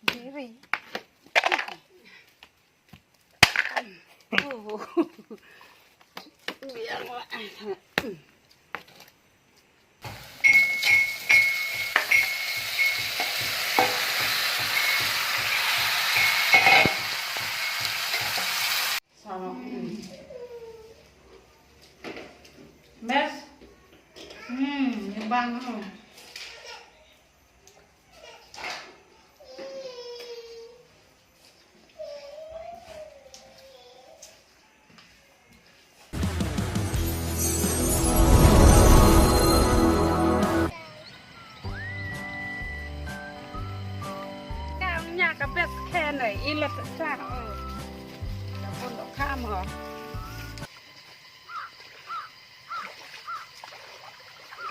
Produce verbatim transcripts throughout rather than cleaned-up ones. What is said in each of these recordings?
Diri. Oh. Biang lah. Sawa. Best. Hmm, bang. Ka nya ka best kene ilat sa. Ka pun dok kam ho.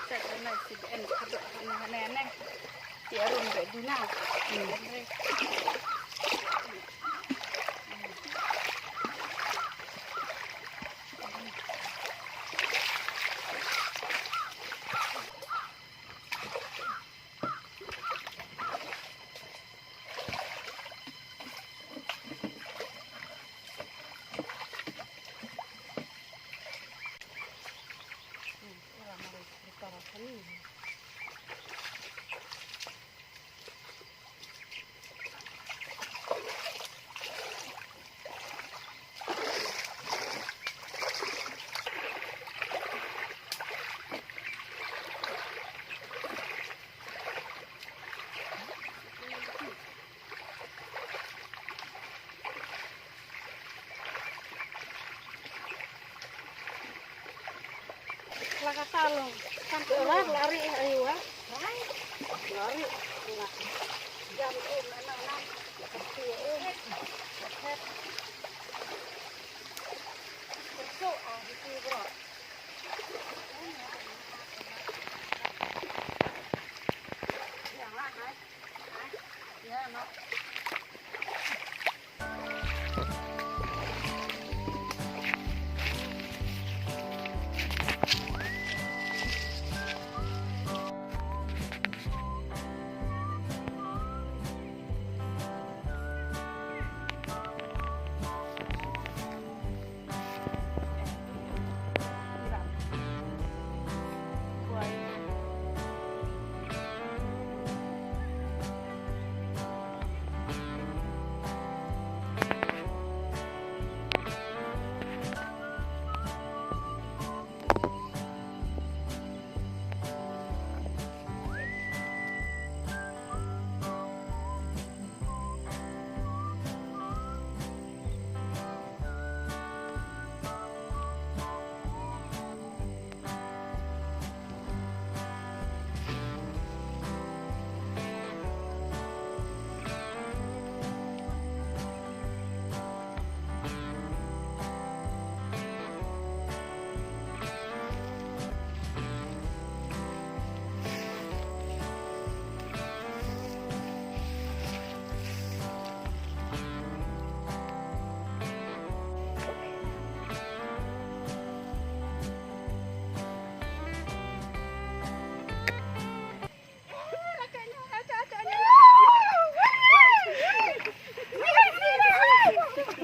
Sa na si en ka dok na ne ne. Ti arum be duna. La kata long. Kan tu lah lari ayu ah. Lari. Jam tu mana mana. Kecil eh. Kecil. Besok ah itu bro. Yang lah hai.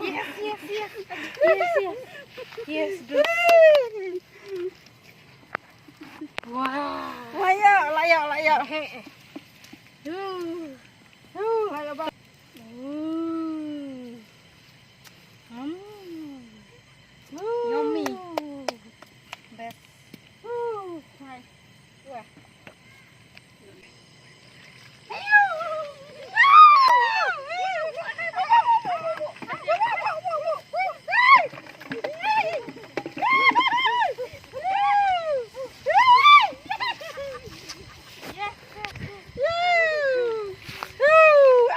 Yes, yes, yes. Yes, yes. Yes, good. Wow. Layak, layak, layak. Hey, hey. Uh. Uh, layak bang. Uh. Hmm. Uh. Yummy. Best. Uh. Nice. Wah.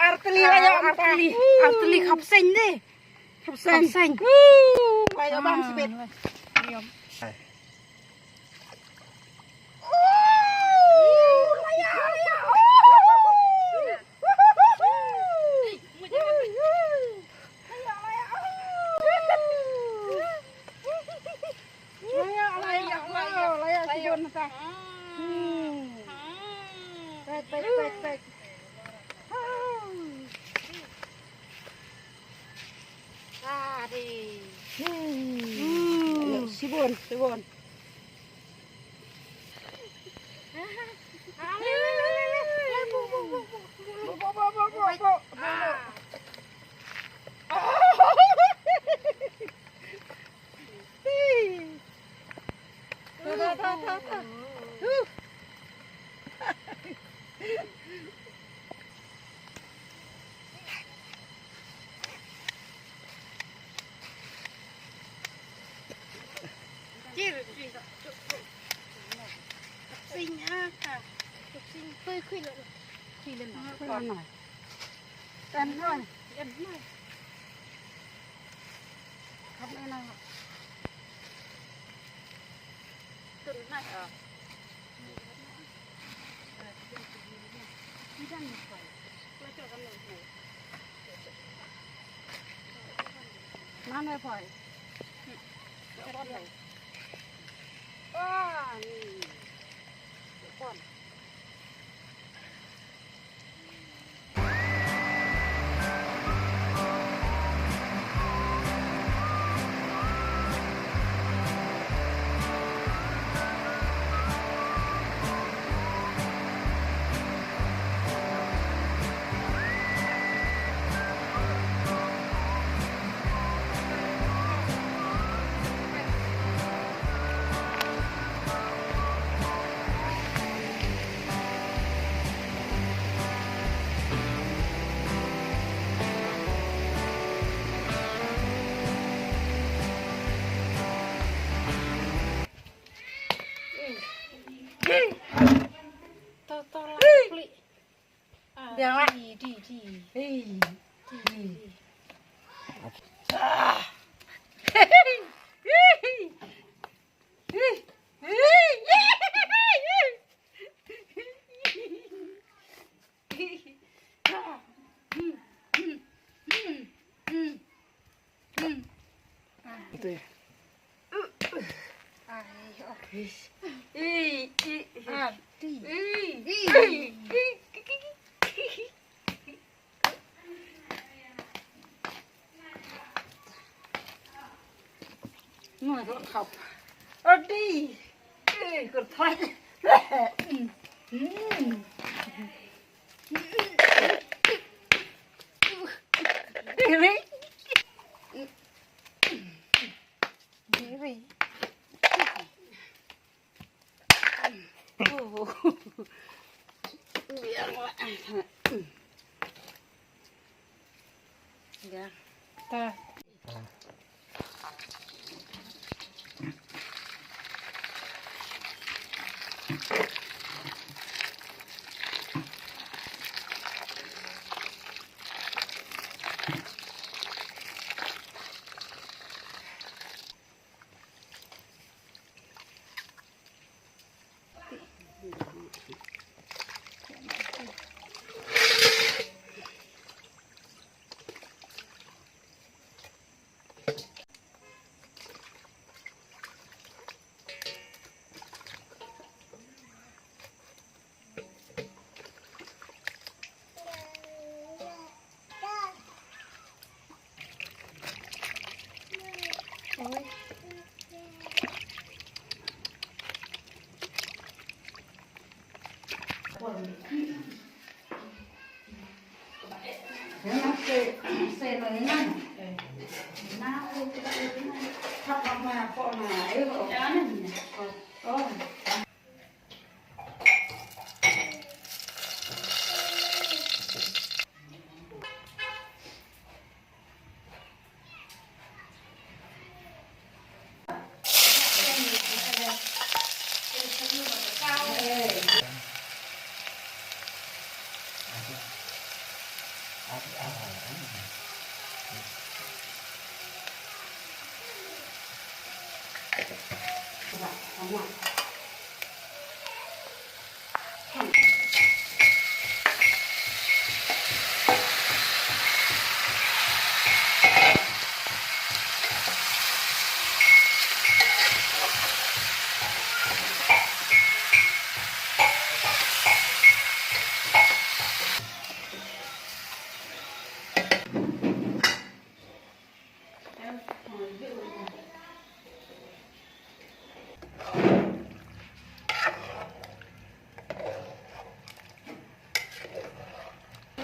Arteli ayo, arteli. Arteli khapseng deh. Khapseng. Khapseng. Ayo bang sipit. Tebon. To, to, lah, klik. Ah, biang lah. Di, di, di. Hei. Di, di.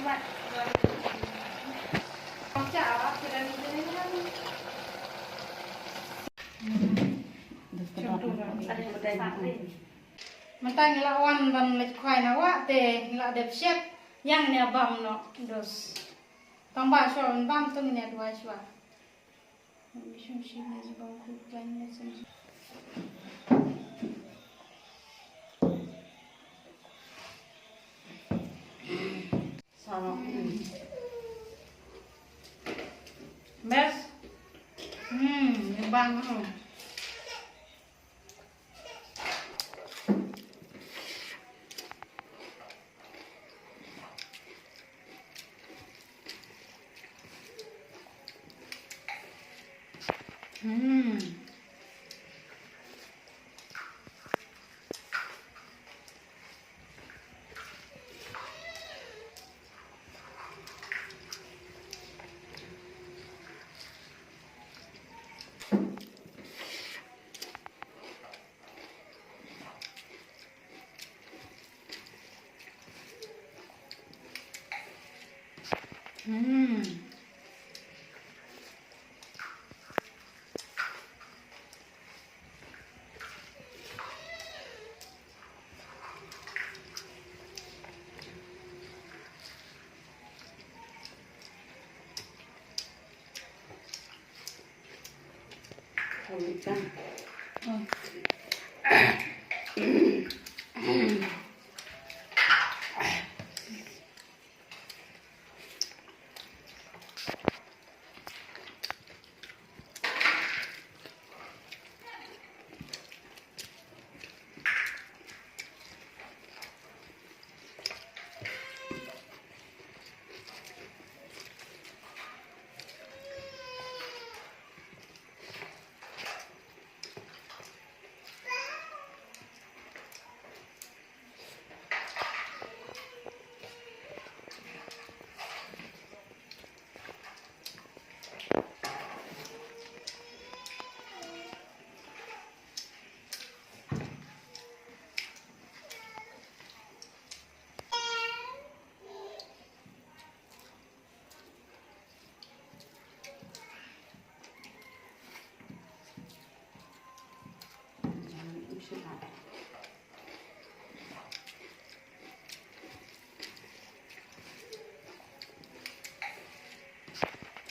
Mynta ngi la wan ban leit khwai na wah te ngi la dep shet ïa ngin ïa bam noh dos. Tang ba shuwa ban bam to ngin ïa duwai shuwa. Best. Hmm, bang. Hmm. Hmm.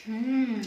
Hmm.